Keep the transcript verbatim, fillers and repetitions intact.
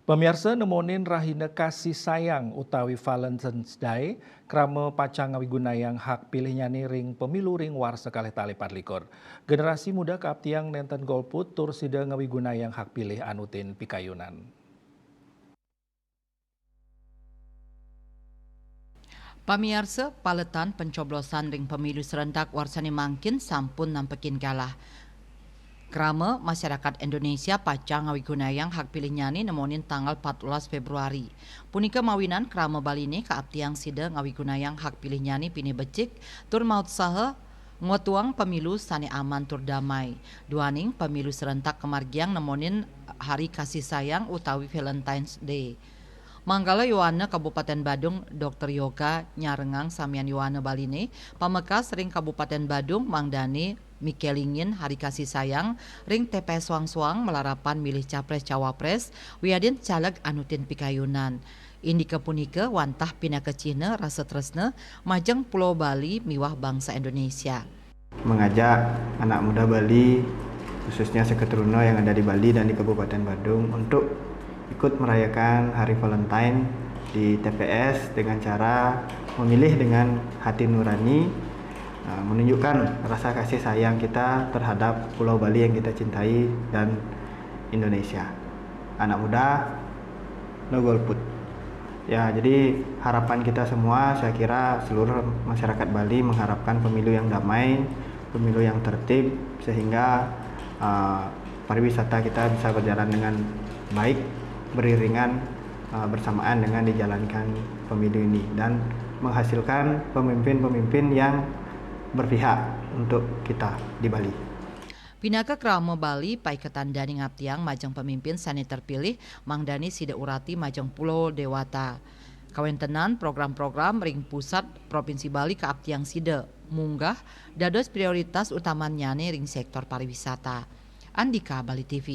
Pamiarsa, nemonin rahina kasih sayang utawi Valentine's Day, krama pacang ngawigunayang hak pilihnyane ring pemilu ring warsa kalih tali patlikur. Generasi muda kaaptiang nenten golput tur sida ngawigunayang hak pilih anutin pikayunan. Pamiarsa, paletan pencoblosan ring pemilu serentak warsane mangkin sampun nampekin galah. Krama masyarakat Indonesia pacang ngawigunayang hak pilihnyane nemonin tanggal patbelas Februari. Punika mawinan krama Baline kaaptiang sida ngawigunayang hak pilihnyane pinih becik tur mautsaha ngwetuang pemilu sane aman tur damai. Duaning pemilu serentak kamargiang nemonin Hari Kasih Sayang utawi Valentine's Day. Manggala Yowana Kabupaten Badung, Dokter Yoga, nyarengang samian Yowana Baline, pamekas ring Kabupaten Badung, mangdane mikelingin Hari Kasih Sayang ring T P S soang-soang malarapan milih capres cawapres wiadin caleg anutin pikayunan. Indike punika wantah pinaka cihna rasa tresna majeng Pulau Bali miwah bangsa Indonesia. Mengajak anak muda Bali, khususnya seketeruna yang ada di Bali dan di Kabupaten Badung, untuk ikut merayakan Hari Valentine di T P S dengan cara memilih dengan hati nurani, eh, menunjukkan rasa kasih sayang kita terhadap Pulau Bali yang kita cintai dan Indonesia. Anak muda, no golput. Ya, jadi harapan kita semua, saya kira seluruh masyarakat Bali mengharapkan pemilu yang damai, pemilu yang tertib, sehingga uh, pariwisata kita bisa berjalan dengan baik, beriringan, uh, bersamaan dengan dijalankan pemilu ini dan menghasilkan pemimpin-pemimpin yang berpihak untuk kita di Bali. Pinaka krama Bali, paiketan dane ngaptiang majeng pemimpin sane terpilih, mangdane sida urati majeng Pulau Dewata. Kawentenan program-program ring pusat Provinsi Bali kaaptiang sida munggah dados prioritas utamannyane ring sektor pariwisata. Andika, Bali T V.